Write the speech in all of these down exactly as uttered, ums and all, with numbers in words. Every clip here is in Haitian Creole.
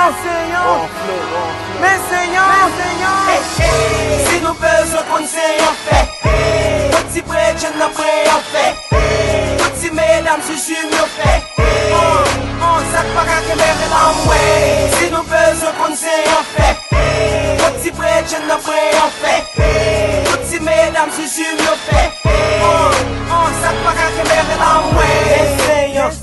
Seyon, men seyon, men seyon. Si nou bezwen konn seyon fè, tout ti bredjenn nan preyon fè, tout ti medam zuzu m yo fè. An, an, sa k pa ka kenbe rele anmwe. Si nou bezwen konn seyon fè, tout ti bredjenn nan preyon fè, tout ti medam zuzu m yo fè. An, an, sa k pa ka kenbe rele anmwe. Men seyon.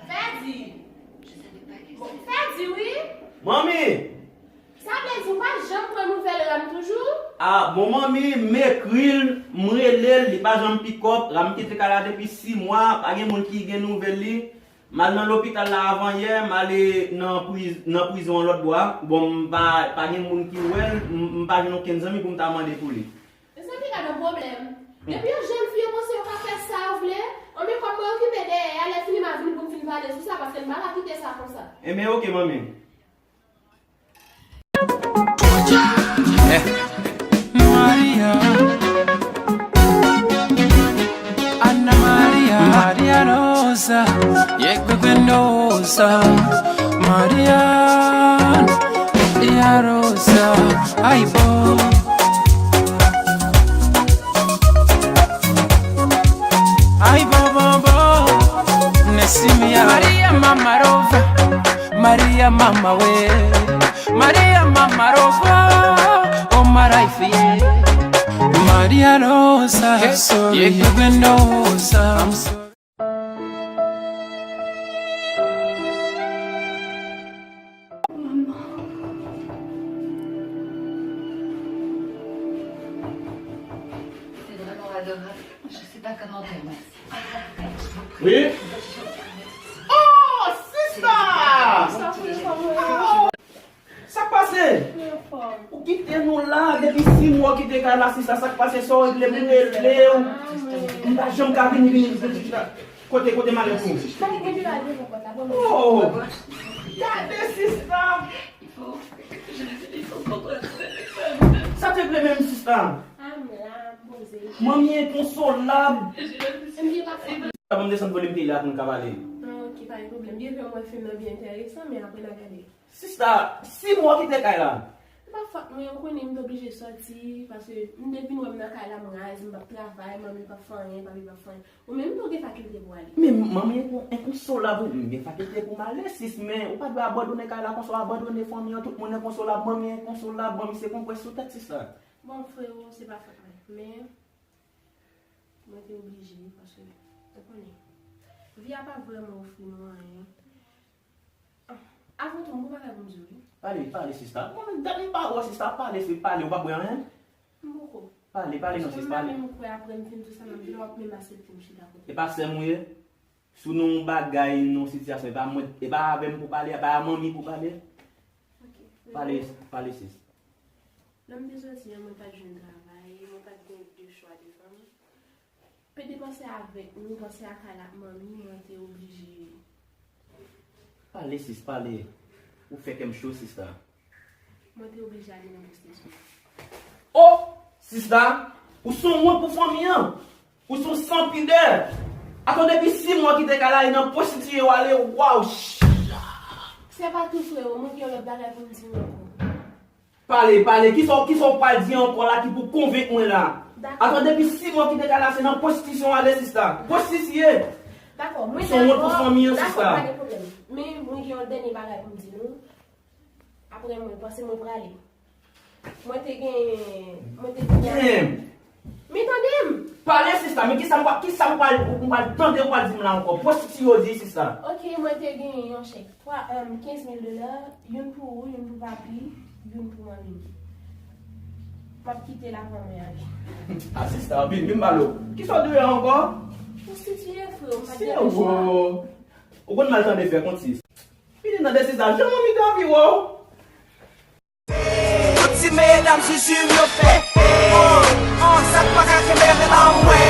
Fèdi! Bon, Fèdi, wi! Manmi! Sa vle di ou pa janm pran nouvèl Ram toujou? Ah, bon, manmi, m ekri l, m rele l, li pa janm pikòp. Ram kite kay la depi sis mwa, pa gen moun ki gen nouvèl li. M al nan lopital la avan yè, m ale nan priz-, nan prizon an lòt bò a. Bon, m pa, pa gen moun ki wè l, m, m pa jwenn okenn zanmi pou m ta mande pou li. Mezanmi, gad yon pwoblèm. Depi yon jèn fi yo panse yo ka fè sa yo vle, anben kòm mwen okipe dèyè a, lè fini m a vini pou m vin pale sou sa, paske m pa ka kite sa konsa. Enben, oke, manmi. Eh. Maria, Ana Maria, Maria Rosa, Yekwe Rosa, Maria, Maria Rosa, ay bo. Ay bo bo bo, Nesimia, Maria Mama Rosa. Maria mama we, Maria mama roho, o marai fie. Maria Rosa, sorry, you been Rosa, I'm sorry. C'est vraiment adorable. Je sais pas comment te remercier. Oui? Oh, sista! Sa k pase? Ou kite nou la depi sis mwa, ou kite kay la, sista, sa k pase? Sa w regle m, m rele w. M pa janm ka vini, vini, vini, sista. Kote, kote malèt ou? Oh! Gade, sista! Sa te vle menm, sista? Manmi enkonsolab. Sa ban m desann volim peyi la pou n ka pale. Ah, ok, pa gen pwoblèm. Byen ke mwen fim nan byen enteresan, men apre n a gade. Sista, sis mwa w kite kay la. Se pa fòt mwen, ou konnen m te oblije sòti, paske m te vin wè m nan kay la, m raz, m p ap travay, manmi p ap fè anyen, papi p ap fè anyen. Ou menm tou gen fakilte pou ale. Men manmi enko-, enkonsolab, ou m gen fakilte pou m ale, sis, men ou pa dwe abandone kay la konsa, w abandone fanmi an, tout moun enkonsolab, manmi enkonsolab, manmi se konpwès sou tèt, sista. Bon, frewo, se pa fòt mwen, men mwen te oblije, paske, ou konnen, vi a pa vrèman ofri nou anyen. Ah, avan tou, m gon bagay pou m di w, wi. Pale, pale, sista. Bon, dat m pa wè w, sista, pale, sista, pale, ou pa bwè anyen? M poko. Pale, pale non, sis, pale. Paske m pa menm kwè apre m fin di w sa, m ap vin w ap menm aksepte m chita kote. E pa sè m ou ye? Si w nan yon bagay, nan yon sitiyasyon, e pa mwen, e pa avè m pou pale, e pa a manmi pou pale. Ok. Pale, pale, sis. Lè m te sòti an, mwen pa t jwenn travay, mwen pa t gen de chwa de fanm. P D panse avèk nou, panse a kay la ak manmi, mwen te oblije. Pale, sis, pale. Ou fè kè m cho, sista. Mwen te oblije ale nan pwostitisyon. Oh! Sista, ou se yon wont pou fanmi an. Ou se yon sanpidè. Atò depi sis mwa w kite kay la, e nan pwostitiye w ale, waw! Se pa tou, frewo, mwen gen yon lòt bagay pou m di w ankò. Pale, pale. Kisa, kisa w pral di ankò la ki pou konvenk mwen la? Dakò. Atò depi sis mwa w kite kay la, se nan pwostitisyon w ale, sista. Pwostitiye. Dakò, mwen dakò. Ou se yon wont pou fanmi an, sista. Dakò, pa gen pwoblèm. Men mwen gen yon dènye bagay pou m di nou. Apre mwen, paske mwen prale. Mwen te gen, mwen te gen. Men tande m! Pale, sista, men kisa m pral, kisa m pral, m pral tande ou pral di m la ankò? Pwostitiye w di, sista. Ok, mwen te gen yon chèk. Twa, em, kenz mil dola, youn pou ou, youn pou papi, youn pou manmi. M ap kite l avan mwen ale. A, sista, vin, vin m pale w. Kisa w dwe ankò? Pwostitiye, frewo, m pa t gen lòt chwa. Ou konn mal tande fè kont, sis. Vin tande, sista, jan manmi te anvi wè w. Tout ti medam zuzu m yo fè. Oh, oh, sa k pa ka kenbe rele anmwe.